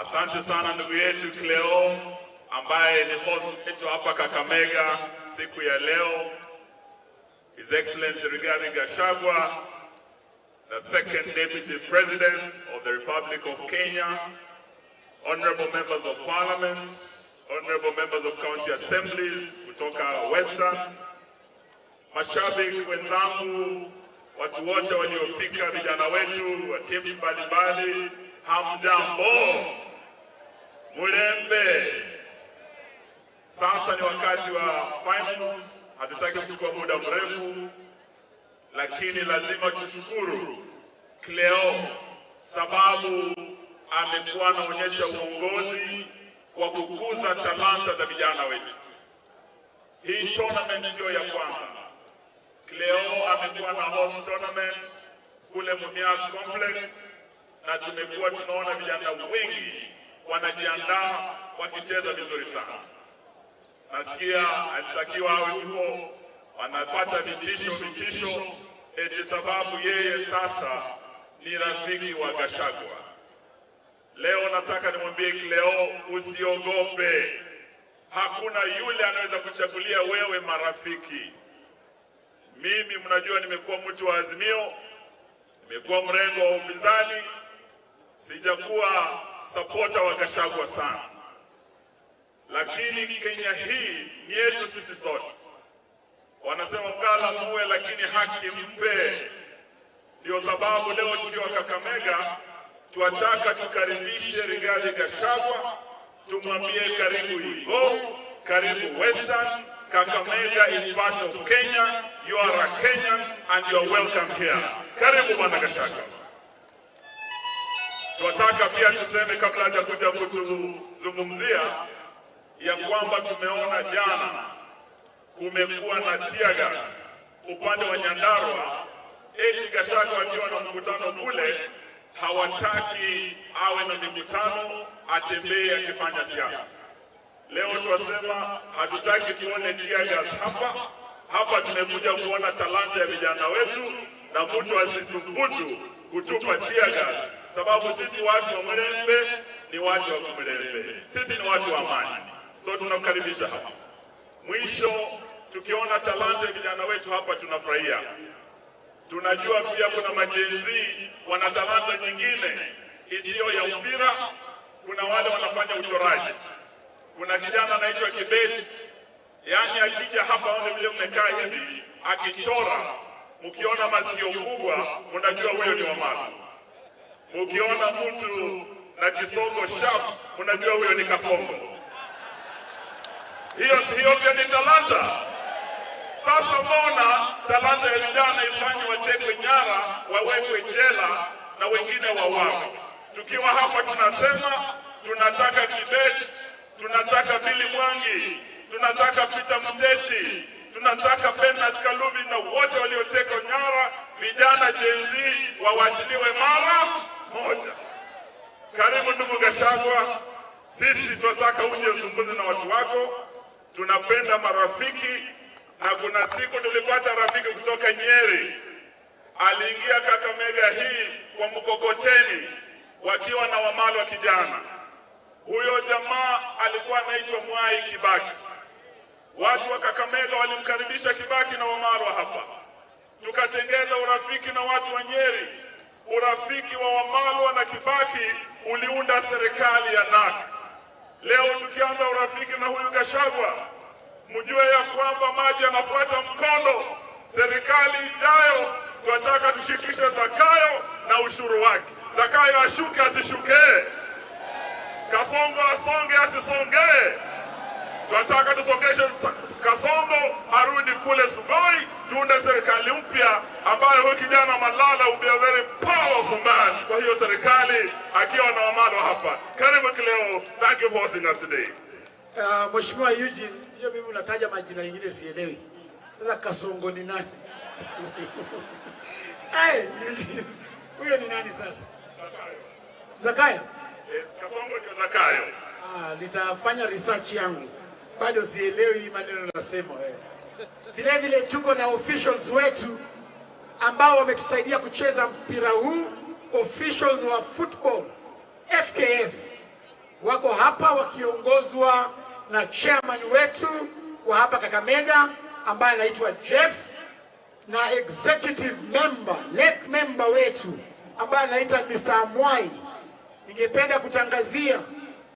Asante sana ndugu yetu Cleo ambaye ni host wetu hapa Kakamega siku ya leo. His Excellency Rigathi Gachagua, the second Deputy President of the Republic of Kenya, honorable members of Parliament, honorable members of county assemblies kutoka Western, mashabiki wenzangu, watu wote waliofika, vijana wetu wa teams mbalimbali, hamjambo? Mulembe. Sasa ni wakati wa finals, hatutaki kuchukua muda mrefu, lakini lazima tushukuru Cleo sababu amekuwa anaonyesha uongozi wa kukuza talanta za vijana wetu. Hii tournament sio ya kwanza. Cleo amekuwa na host tournament kule Mumias Complex, na tumekuwa tunaona vijana wengi wanajiandaa wakicheza vizuri sana. Nasikia alitakiwa awe huko, wanapata vitisho vitisho, eti sababu yeye sasa ni rafiki wa Gachagua. Leo nataka nimwambie Cleo, usiogope. Hakuna yule anaweza kuchagulia wewe marafiki. Mimi mnajua nimekuwa mtu wa Azimio, nimekuwa mrengo wa upinzani, sijakuwa supporter wa Gachagua sana, lakini Kenya hii ni yetu sisi sote. Wanasema mgala muue, lakini haki mpe. Ndio sababu leo tukiwa Kakamega twataka tukaribishe Rigathi Gachagua, tumwambie karibu Igo, karibu Western. Kakamega is part of Kenya. You are a Kenyan and you are welcome here. Karibu Bwana Gachagua. Twataka pia tuseme kabla hajakuja kutuzungumzia ya kwamba tumeona jana kumekuwa na tear gas upande wa Nyandarua, eti Gachagua akiwa na mkutano kule, hawataki awe na mikutano, atembee akifanya siasa. Leo twasema hatutaki tuone tear gas hapa hapa. Tumekuja kuona talanta ya vijana wetu, na mtu asithubutu kutupa tear gas, sababu sisi watu wa Mulembe ni watu wa Mulembe, sisi ni watu wa amani. So tunakukaribisha hapa. Mwisho, tukiona talanta ya vijana wetu hapa tunafurahia. Tunajua pia kuna ma-Gen Z wana talanta nyingine isiyo ya mpira. Kuna wale wanafanya uchoraji. Kuna kijana anaitwa Kibet, yaani akija hapa aone vile mmekaa hivi, akichora, mkiona masikio kubwa mnajua huyo ni Wamalwa. Mkiona mtu na kisogo sharp, mnajua huyo ni Kasongo. Hiyo hiyo pia ni talanta. Sasa mbona talanta ya vijana ifanye watekwe nyara, wawekwe jela na wengine wauawe? Tukiwa hapa tunasema tunataka Kibet, tunataka Billy Mwangi, tunataka Peter Muteti, tunataka Bernard Kalubi na wote waliotekwa nyara, vijana Gen Z wawachiliwe mara moja. Karibu ndugu Gachagua, sisi tunataka uje uzungumze na watu wako. Tunapenda marafiki, na kuna siku tulipata rafiki kutoka Nyeri, aliingia Kakamega hii kwa mkokoteni wakiwa na Wamalwa kijana. Huyo jamaa alikuwa anaitwa Mwai Kibaki. Watu wa Kakamega walimkaribisha Kibaki na Wamalwa hapa, tukatengeza urafiki na watu wa Nyeri. Urafiki wa Wamalwa na Kibaki uliunda serikali ya NARC. Leo tukianza urafiki na huyu Gachagua, mjue ya kwamba maji yanafuata mkondo. Serikali ijayo tunataka tushikishe Zakayo na ushuru wake. Zakayo ashuke asishuke? Kasongo asonge asisonge? Tunataka tusongeshe Kasongo arudi kule Sugoi, tuunde serikali mpya ambayo huyu kijana Malala will be a very powerful man kwa hiyo serikali akiwa na Wamalwa hapa. Karibu Cleo, thank you for hosting us today. Mheshimiwa Eugene, hiyo mimi unataja majina mengine sielewi. Sasa Kasongo ni nani? Hey, Eugene, huyo ni nani sasa? Zakayo? Eh, Kasongo ndio Zakayo. Ah, nitafanya research yangu. Bado sielewi hii maneno nasema wewe. Vile vile tuko na officials wetu ambao wametusaidia kucheza mpira huu, officials wa football FKF. Wako hapa wakiongozwa na chairman wetu wa hapa Kakamega ambaye anaitwa Jeff na executive member, LEC member wetu ambaye anaitwa Mr. Amwai. Ningependa kutangazia